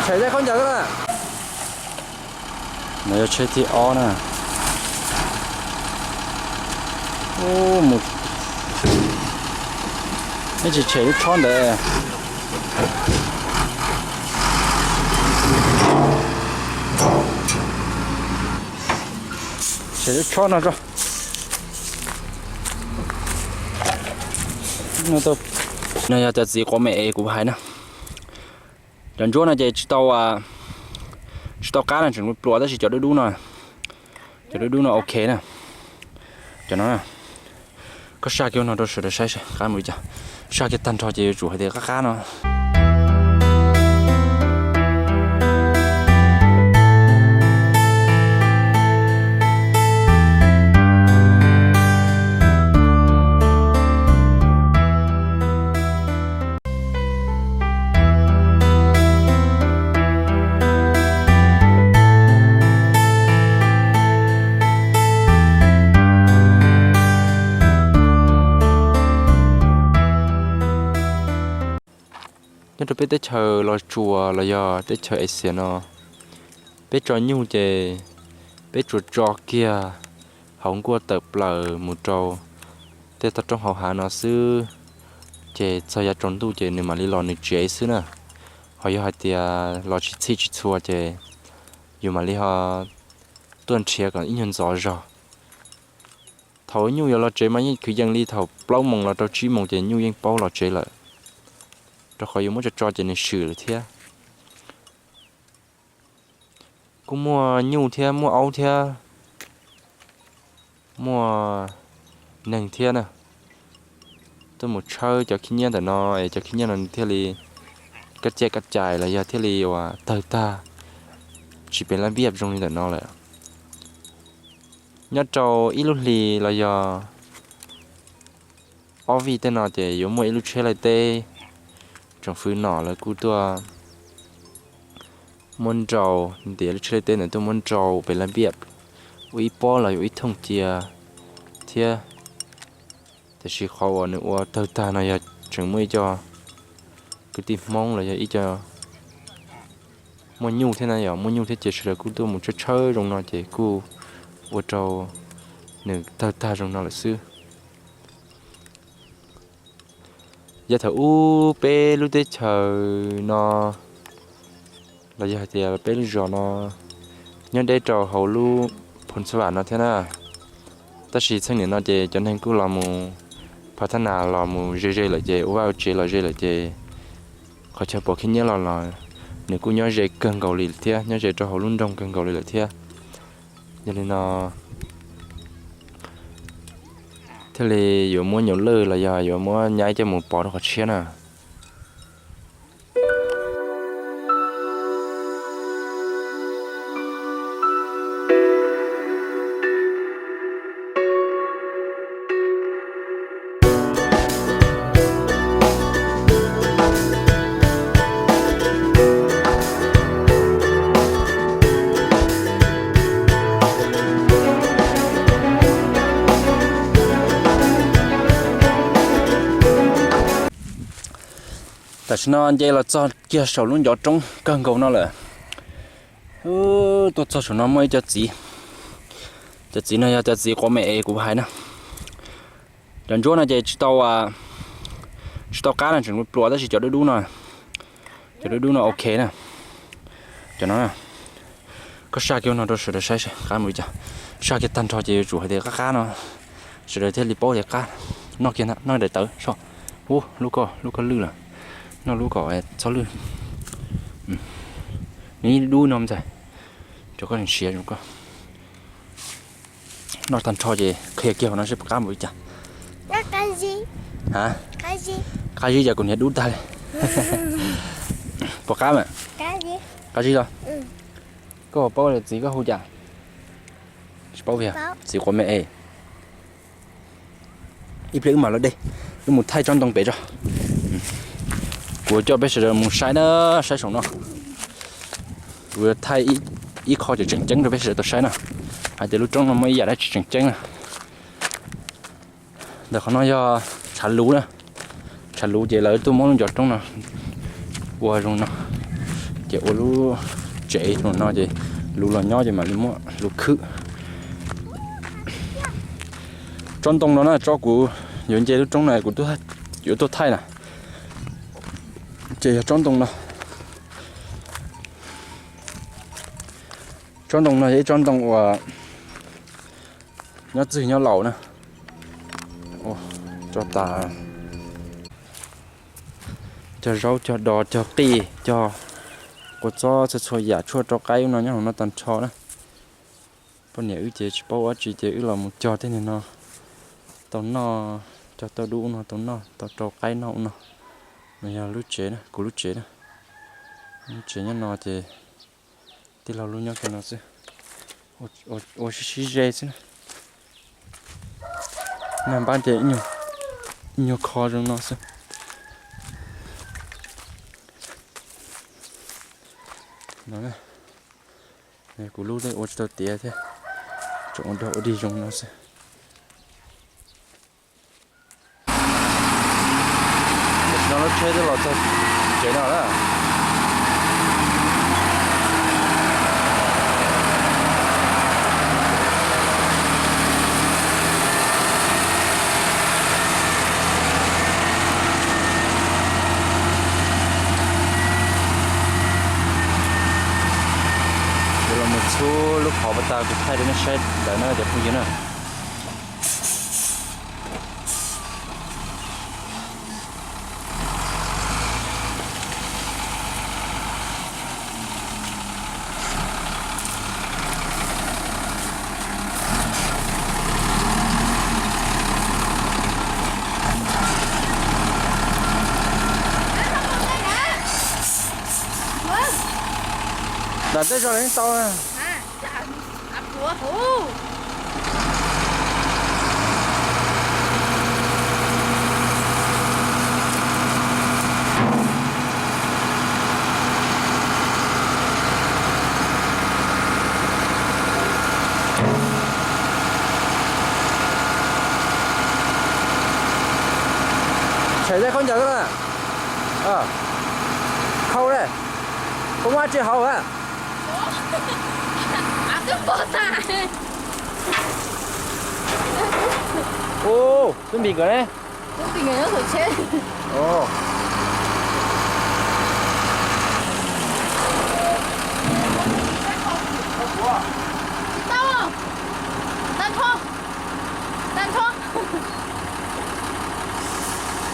Tshem tej khaub ncaws na. No yog tsheb thib ob na. Mus, neb tsis tshem lub tshob ntawd. Tshem lub tshob no tso. No yog cov txiv quav me es kuv hais na. Cov ntsuab no ces tsis tau, tsis tau qab na, tseem pluas tab sis cov dub dub no, cov dub dub no ok na. Cov no, koj saj kiag no rau sawv daws saib seb qab mus li cas. Saj kiag tag nrho ces yuav tsum hais tias qab qab no. Nyob rau peb teb chaws Los Tsuas los yog teb chaws Asia no, peb tso nyuj ces peb tsuas tso kiag hauv nkuaj tawm plaws mus rau tej toj roob hauv hav no xwb, ces txog yav tsaus ntuj ces nws mam li los nws tsev xwb na. Ho yog hais tias los tsis txhij tsis txhua ces yus mam li ho tuaj nrhiav kom ib nyuag ntxov zog. Thaum nyuj yuav los tsev mas yeej kwv yees li thaum plaub moos los rau tsib moos ces nyuj yeej paub los tsev lawm, rau qhov yuav muab tso tso ces nws swm lawm thiab. Kuj muaj nyuj thiab muaj aub thiab muaj neeg thiab na. Tuaj mus tshawb cov khib nyiab ntawm no es cov khib nyiab no thiaj li kab ciaj kab cais los yog thiaj li uas tawg tag, tsis pes lab npiaj zoo li ntawm no lawm. Nyob rau ib lub hlis los yog ob vij tej no ces yuav muaj ib lub tsheb laij teb tsoom fwv nom lawv kuj tuaj muab nrau, ntiav lub tsheb laij teb ntawd tuaj muab nrau pes lab npiaj, ua ib pob los ua ib thooj cia thiab. Tiam sis qhov uas nws ua tawg tag no yog tseem muaj ib co kwv tij Hmoob los yog ib co muaj nyuj thiab na, yog muaj nyuj thiab ces sawv daws kuj tuaj mus tshawb tshawb zoo no ces kuj ua rau nws tawg tag zoo no lawm xwb. Yog thaum ub peb lub teb chaws no los yog hais tias peb lub zos no nyob deb rau hauv lub Phoos Xab Vam no thiab na. Tab sis txheej niam no ces cov neeg kuj los mus phav thab nas los mus ze ze lawm ces ua vaj ua tsev los ze lawm ces qhov chaw pov khib nyiab los los nws kuj nyob ze kawg nkaus li thiab, nyob ze rau hauv lub nroog kawg nkaus li lawm thiab. Yog li no thiaj li yuav muab nyuam lwj los yog yuav muab nyab coj mus pov rau qhov tshiab na. Tam sim no nce los txog kiag saum lub ncov roob kawg nkaus no lawm. Tuaj txog saum no muaj ib co txiv. Cov txiv no yog cov txiv quav me es kuv hais na. Cov ntsuab no ces tsis tau, tsis tau qab na, tseem pluas tab sis cov dub dub no, cov dub dub no ok na. Cov no, koj saj kiag no rau sawv daws saib seb qab mus li cas. Saj kiag tag nrho ces yuav tsum hais tias qab qab no, sawv daws thiaj li paub tias qab. Noj kiag, noj daim tawv soj. Ub, lub ko, lub ko lwj lawm. Noj lub kom txhob lwj. Nws dub no ntxhais, rau koj siav zoo koj. Noj tag nrho ces qhia kiag hauv no seb puas qab npaum li cas. A, qab zib cas kuv niag dub tag li. Puas qab mas? Qab zib los? Koj puas paub txiv koj hu cas? Tsis paub, txiv quav me es. Ib pliag wb mam los dej, wb mus thaij tsob ntoo pem tso. Kuv coj peb sawv daws mus saib na, saib saum no. Kuv yuav thaij ib qho tseem tseem ceeb rau peb sawv daws tau saib na, hais tias lub roob no muaj ib yam dab tsi tseem ceeb na. Ntawm qhov no yog tshav luv na, tshav luv ces lawv tuaj muab lub ncov roob no ua zoo no, Ces ua lub tsev no ces luv los nyob ces mam li muab luv khwb. Tsob ntoo no na, tso kuv yuav nce lub roob na kuv yuav tuaj thaij na. Ces yog tsob ntoo no. Tsob ntoo no yog ib tsob ntoo uas nyob txwj nyob laus na. Tso tas cog zaub cog dos cog qij cog kua txob txhua txhua yam tshuaj rau qaib ub no nyob hauv no tag nrho na. Poj niam wb ces tsis paub ua dab tsi ces wb los mus cog tej niag no tau noj, cog tauj dub ub no tau noj, tau rau qaib noj ub no. No yog lub tsev na, kuv lub tsev na. Lub tsev nyob no ces tij laug lub nyob kiag no xwb. Ua sib sib ze xwb na. Nag npab ces ib nyuag kho zoo no xwb. Kuv lub ua tsis tau tiav thiab, tseem ua dog ua dig zoo no xwb. Tam sim no lub tsheb twb los txog tsev no na. Ces los mus txhub lub qhov pas tas kuv thaij rau nej saib ntawd na cov phooj ywg na. Nram tej zog los yeej tau na. Tshais tej khaub ncaws xwb na. Khau ne, koj muab dab tsi hau a? Ub, twb npis nkawd ne.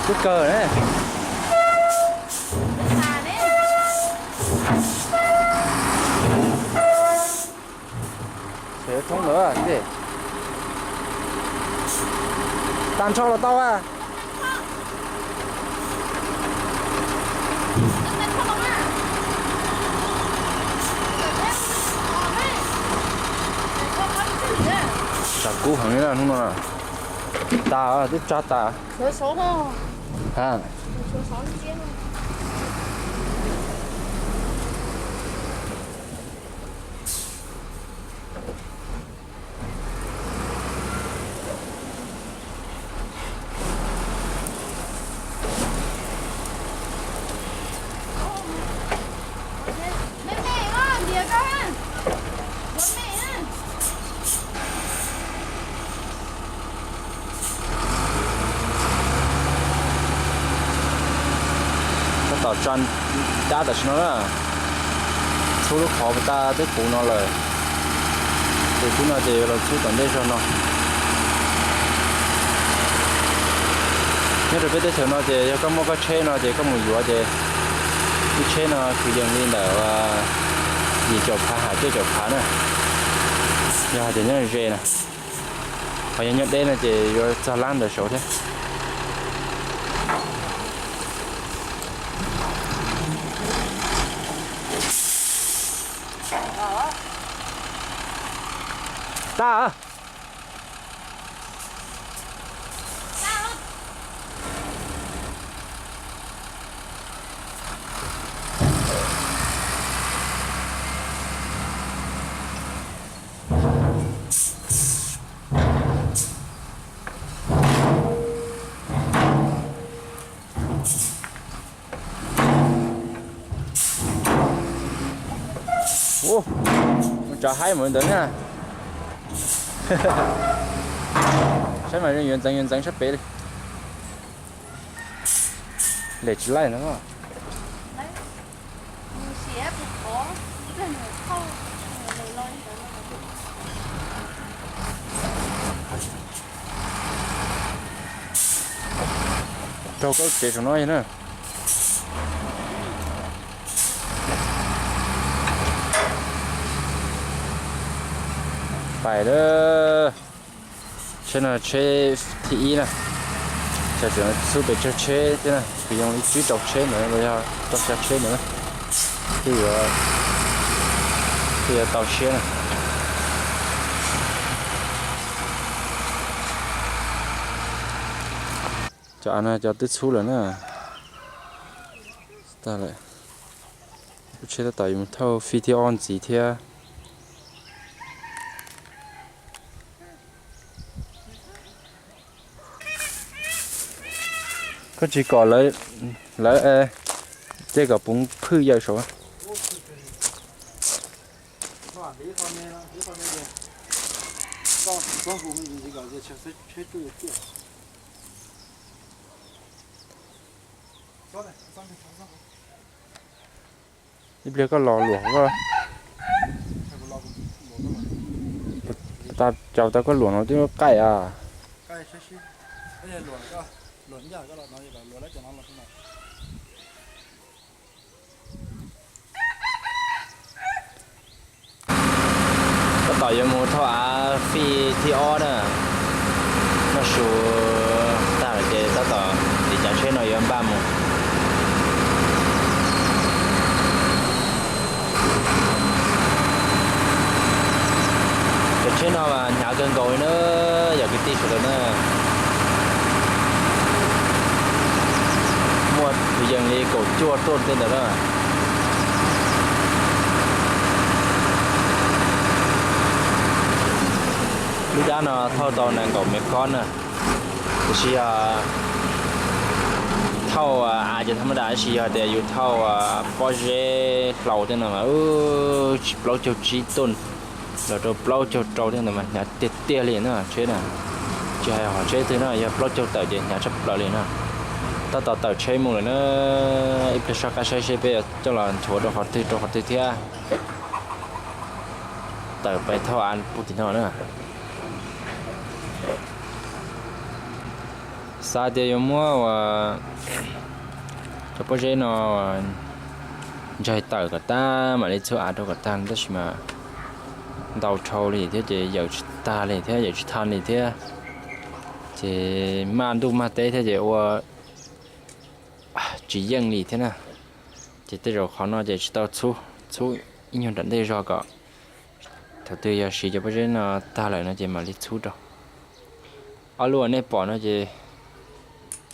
Twb kawg ne. Thoob lawm, tag nrho los tau a. Tshav kub heev li na hnub no. Tas, twb tsa tas. Tab tom tsa dab tam sim no na, txhub lub qhov pas tas twb puv no lawm. Ces tib no ces yuav los txhub tom ntej zog no. Nyob rau peb teb chaws no ces yog koj muaj koj tsheb no ces koj mus yuav ces ib tsheb no kwv yees li ntawm yim caum phav ham cuaj caum phav na. Yog hais tias nyob ze na, ho yog nyob deb no ces yuav txog lab ntawd saud thiab. Tag. Ua, mus tsav haib mus li ntawd na. Saib mas yuav ntxeev yuav ntxeev sab pem li. Lem tsis laij no. Raug koj tsev saum no na. Pais lawm. Tsheb no tsheb thib ib na. Xyov tseem xub pes tsawg tsheb thiab na, kuv yoo li tsib rau tsheb ntawd los yog rau xya tsheb ntawd na. Thiaj yuav, thiaj yuav tau siab na. Cov av no cov twb txhub lawm na. Tag lawm. Lub tsheb tab tom yuav mus thauj fij thib ob ntxiv thiab. Koj tsis kom lawv, ces kom puv phwj yawm saum. Ib pliag koj los luam koj. Tau caum tau koj luam no twb qaij a. Tab tom yuav mus thauj av fij thib ob na. Noj su tag lawm ces tab tom tiv cav tsheb no yuav npaj mus. Cov tsheb no mas hnyav kawg nkaus li na, yog kwv tij sawv daws na. Muaj kwv yees li kaum cuaj tuaj tej ntawd na. Lub dab no thauj tau nees nkaum mev kob na. Tiam sis yog thauj av ces tham ma das, tab sis yog tias yus thauj pob zeb hlau tej no mas tsis plaub caug tsib tuj los rau plaub caug rau tej ntawd mas hnyav tiag tiag li na tsheb na. Tsis hais hom tsheb twg no yog plaub caug tawm ces hnyav tshaj plaws li na. Tab tom tawm tsheb mus lawm na, ib pliag soj qab saib seb peb yuav coj los nchuav rau qhov twg rau qhov twg thiab. Tawm pais thauj av puag tim no na. Xav tias yuav muab cov pob zeb no ntsaig tawm kom tag mam li txhub av rau kom tag, tab sis mas ntau dhau li thiab ces yawm tsis tag li thiab yawm tsis tha li thiab. Ces maj ntuj maj teb thiab ces ua tsis yeej li thiab na. Ces tej zaum qhov no ces tsis tau txhub, txhub ib nyuag nram ntej zog kom thaum twg yog siv cov pob zeb no tag lawm no ces mam li txhub rau. Ob lub uas nej pom no ces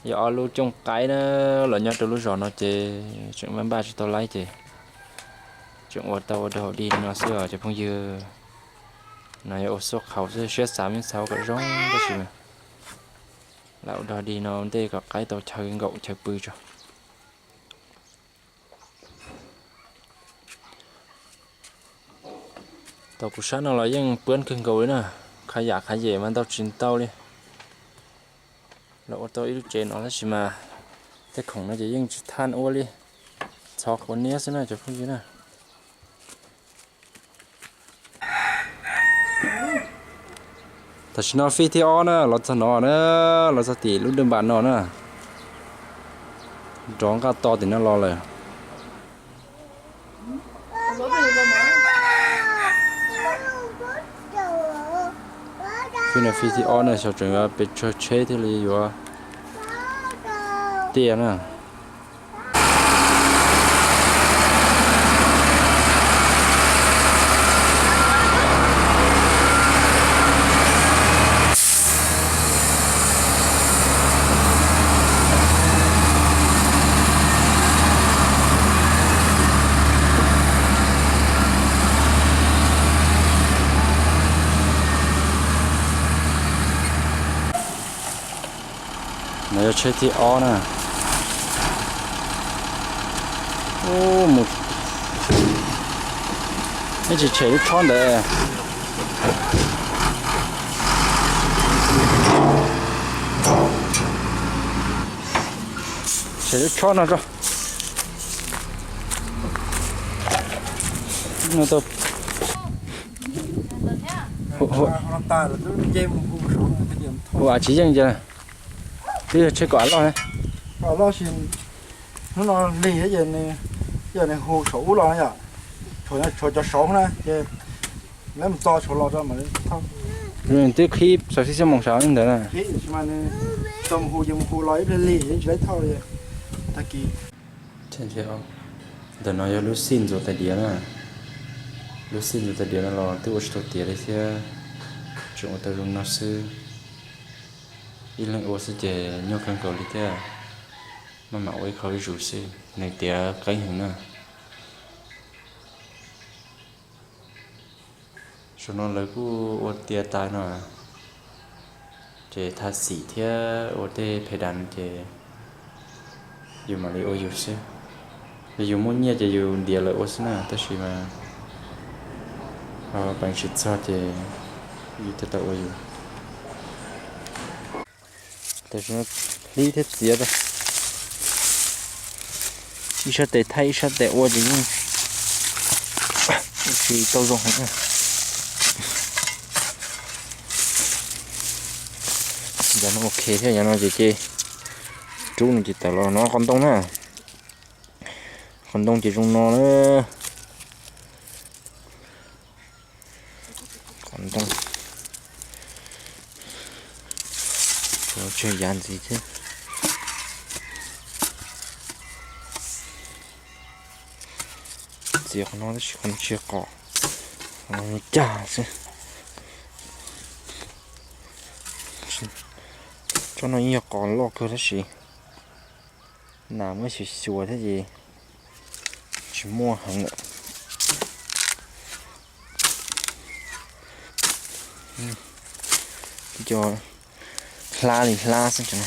yog ob lub cooj qaib na, los nyob rau lub zos no ces tseem npaj npaj tsis tau laib ces tseem ua tau ua dog dig no xwb os cov phooj ywg. No yog ua xuaj qhau xwb, siab xav me ntxhais kom zoo tab sis mas lam ua dog dig no ua ntej kom qaib tau chaw nkaum chaw pw tso. Tau kuv sab no los yeej puab kawg nkaus li na, qhov yam qhov yem mas ntau tsis ntau li. Los ua tau ib lub tsev no tab sis mas tej khoom no ces yeej tsis thaj ua li, txhov quav niab xwb na cov phooj ywg na. Tam sim no fij thib ob na los txog no na, los txog tim lub dawj npas no na, nrov nqaj to tim no los lawm. Fij no fij thib ob na, xyov tseem yuav pes tsawg tsheb thiaj li yuav tiaj na. No yog tsheb thib ob na. Mus, Nej tsis tshem lub tshob ntawd. Tshem lub tshob no tso. Hu av tsis yeej ces twb yog tshem kom av loj. Hnub no lig, yog nws hu saum ub los yom, tshuav cov saud na ces lawv mus txo tshuav los rau mam li thauj. Twb qhib xaus xib xib moos saud ntawd na. Txo mus hu ces mus hu los ib pliag lig tsis laib thauj li. Tag kis ntawm no yog lub xij ntxuav tais diav na. Lub xij ntxuav tais diav no los twb ua tsis tau tiav li thiab, tseem ua tau zoo no xwb. Ib leeg ua xwb ces nyuaj kawg nkaus li thiab, maj mam ua ib qho ib zus xwb, nws tiav qeeb heev na. Zaum no lawv kuj ua tiav tas no, ces tha xim thiab ua tej phe das ces yus mam li ua yus xwb. Yog yus muaj nyiaj ces yus ntiav lawv ua xwb na, tab sis mas ho peev tsis txog ces yus thiaj tau ua yus. Hlib thiab txiav, ib sab tes thaij ib sab tes ua ces yeej tsis tau zoo heev. Yav no ok thiab, yav no ces ces rub no ces tawm los no qhov ntoo na. Qhov ntoo ces zoo no na. Qhov ntoo tseg yav ntxiv thiab. Txiav qhov no tab sis qhov no tsis qos, qhov no cag xwb. Tsob no yeej yog qos loj kawg tab sis nas muab xyuas xyuas thiab ces tsis muaj heev lawm. Tib co hlab li hlab xwb.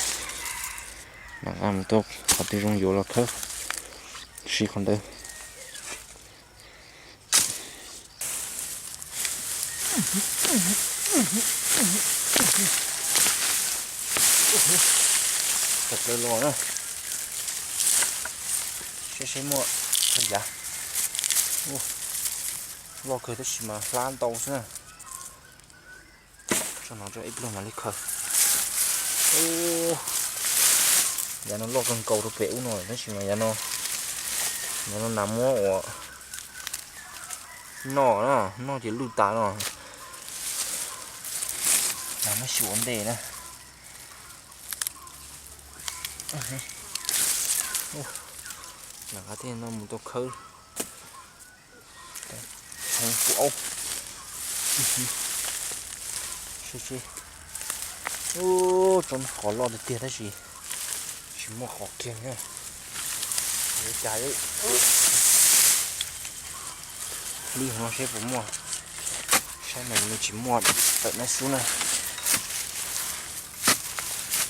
Mam nqa mus tau qhov twg zoo yuav los khawb, siv qhov ntawd. Tawm plaws los na. Saib saib muaj yav loj kawg tab sis mas hlab ntau xwb na. Tso no tso ib pliag mam li khaws. Yav no loj kawg nkaus rau pem ub no tab sis mas yav no, yav no nas muab ua noj na, noj ces lwj tas no. Nas muab xyuas ua ntej na. Nqa tej no mus tau khawb. Hoob pua aub. Tsob qos loj tiag tiag tab sis tsis muaj qos kiag na. Cas li hov no seb puas muaj. Saib mas nws tsis muaj, tawm nab xub na.